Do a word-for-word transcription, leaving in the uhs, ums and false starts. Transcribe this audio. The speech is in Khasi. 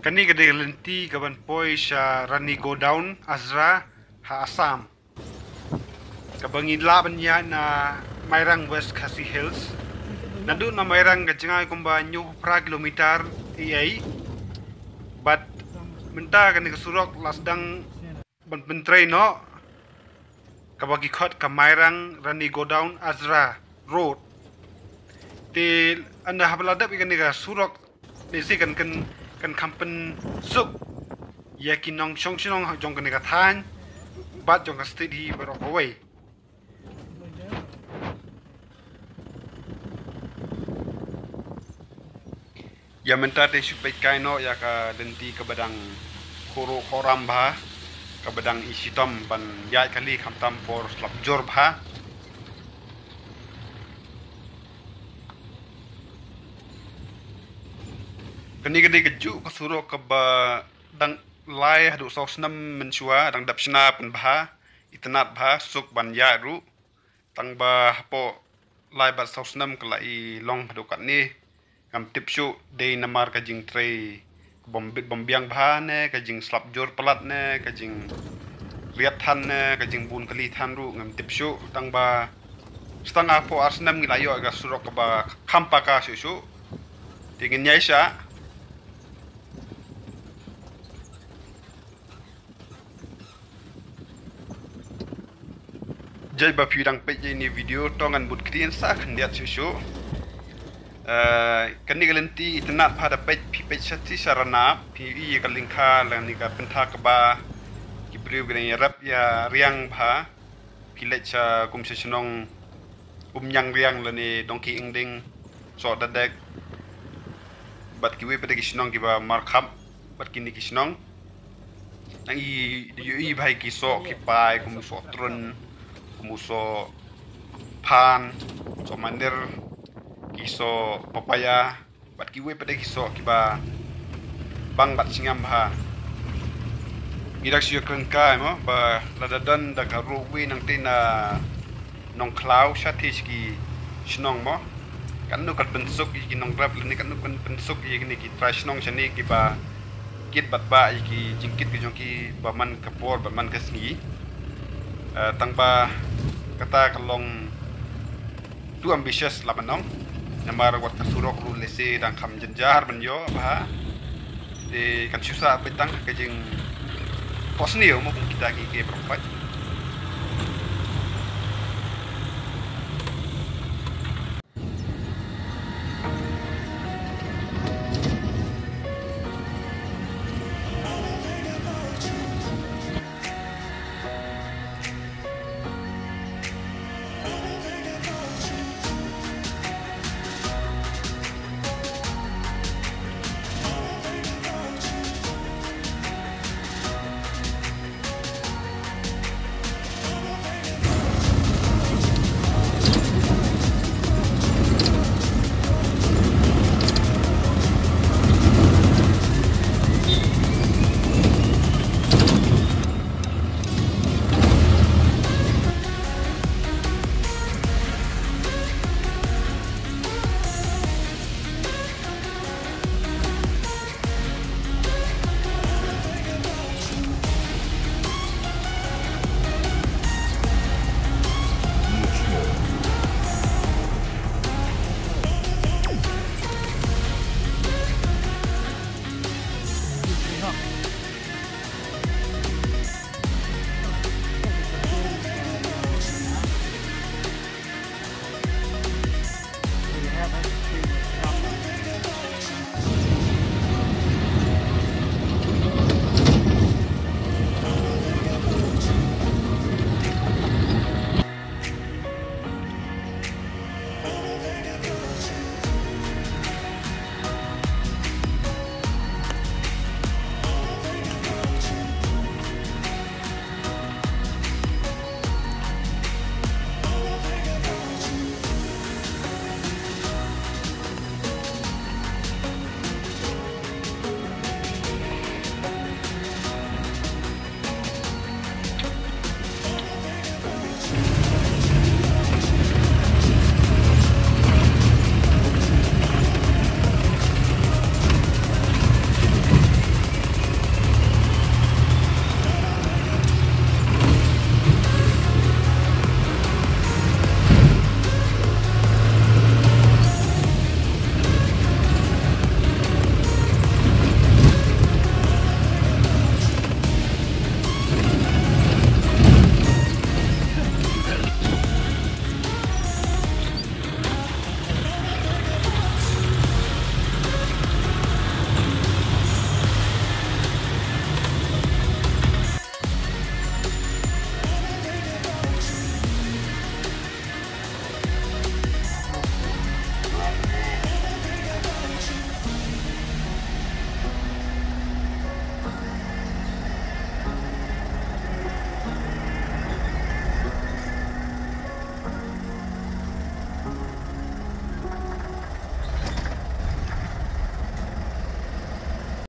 Kane ka dei ka lynti ka ban poi sha Rani Godown, Azra, ha Assam. Kaba ngi lah ban ïaid na Mairang, West Khasi Hills. Naduh na Mairang ka jngai kumba hynñiew phra kilometer ei ei. Bad mynta kane ka surok la sdang ban pyntrei noh, kaba ki khot ka Mairang Rani Godown Azra Road. Te ynda haba la dep ïa kane ka surok, lehse kan, kan, kan kham pynsuk ïa ki nongshong shnong jong kane ka thaiñ bad jong ka state hi baroh kawei. Ïa mynta te shu peit kai noh ïa ka lynti kaba dang khoro khoram bha, kaba dang i shitom ban ïaid kali khamtam por slap jur bha. Kane ka dei kajuh ka surok kaba dang lai haduh saw snem mynshuwa, dang dap shna pynbha, itynnad bha, suk ban ïaid ruh. Tang ba hapoh lai bad saw snem ka la i long haduh katne. Ngam tip shuh, dei namar ka jingtrei bym bit bym biang bha ne, ka jingslap jur palat ne, ka jingriat than ne, ka jingbun kali than ruh, ngam tip shuh. Tang ba stang hapoh ar snem ngi la ïoh ka surok kaba kham paka shuh shuh. Te ngin ïai shah. Jai ba phi dang peit ïa ine i video, to ngan bud kti sa khyndiat shuh shuh. Eh, kane ka lynti itynnad bha, da peit, phi peit sha ti sha ranab, phi i ka lyngkha lane ka pyntha kaba ki briew ki dang ïarap ïa riang bha. Ki leit sha kum sha shnong Umñiangriang lane Dongki Ingding, Soh Dadek, bad kiwei pat de ki shnong kiba markhap bad kine ki shnong. Nang i, i, i bha ki soh ki pai kum u soh trun, kum u soh phan, soh mandir, ki soh papaya, bad kiwei pat de ki soh kiba bang bad sngewbha. Ngi dak shu ïa kren kai mo ba lada don da ka ruh wi nang te na Nongkhlaw sha te shi ki shnong mo. Kan nu kan pynsuk ïa ki nongrep lane kan nu kan pynsuk ïa kine ki trai shnong shane kiba kit bad ba ïa ki jingkit ki jong ki ba man ka por ba man ka sngi. Eh, tang ba kata ka long too ambitious la ban ong. Namar wat ka surok ruh lehse dang kham jynjar ban ïoh bha. Te kan shu sa beit tang ka jingphohsniew mo kum kita ki, ki brok pat.